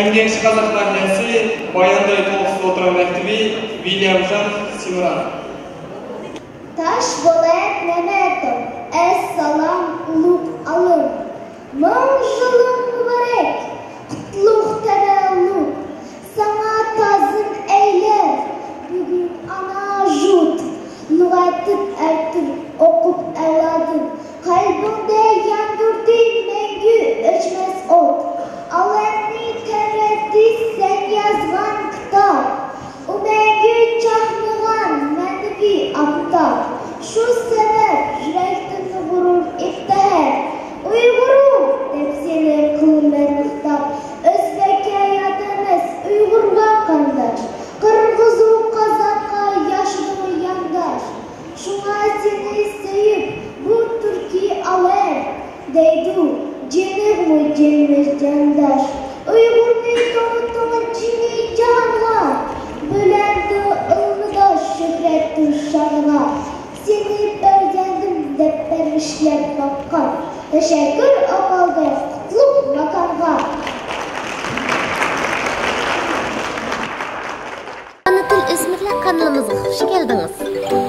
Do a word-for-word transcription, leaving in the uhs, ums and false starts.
ئەڭگەكچى قازاقلار نەسلى، بايانداي تولۇقسىز ئوتتۇرا مەكتىپى، ۋىليامجان سىمران. تاشبولات مەمەتوف، ئەسسالام ئۇلۇغ ئالىم. مىڭ يىلىڭ مۇبارەك، قۇتلۇق تەۋەللۇت ساڭا تازىم ئەيلەر. بۈگۈن ئانا يۇرت، لۇغەتتىن ئەرتىر ئوقۇپ ئەۋلادىم. قەلبىڭدە ياندۇردى مەڭگۈ ئۆچمەس ئوت. ئالەمنى تەۋرەتتى سەن يازغان كىتاب. ئۇ مەڭگۈ چاقنىغان مەنىۋى ئاپتاپ. شۇ سەۋەب يۈرەكتىن غۇرۇر، ئىپتىخار. ئۇيغۇرۇم دەپ سېنى قىلىمەن خىتاب. ئۆزبەككە يات ئەمەس، ئۇيغۇرغا قانداش. قىرغىزۇ قازاققا ياشىدۇ يانداش. شۇڭا سېنى سۆيۈپ بۇ تۈركىي ئالەم، دەيدۇ جېنىغىمۇ جېنىمىز جانداش. ئۇيغۇرنى تونۇتۇڭ جىمى جاھانغا، بۆلەندۇ ئىلمىدا شۆھرەتتۇر شانغا. سېنى پەرزەندىم دەپ پەرۋىشلەپ باققان، تەشەككۈر ئاپاردى قۇتلۇق ماكانغا. ئانا تىل ئۆسمۈرلەر قانىلىمىزغا خۇش كەلدىڭىز.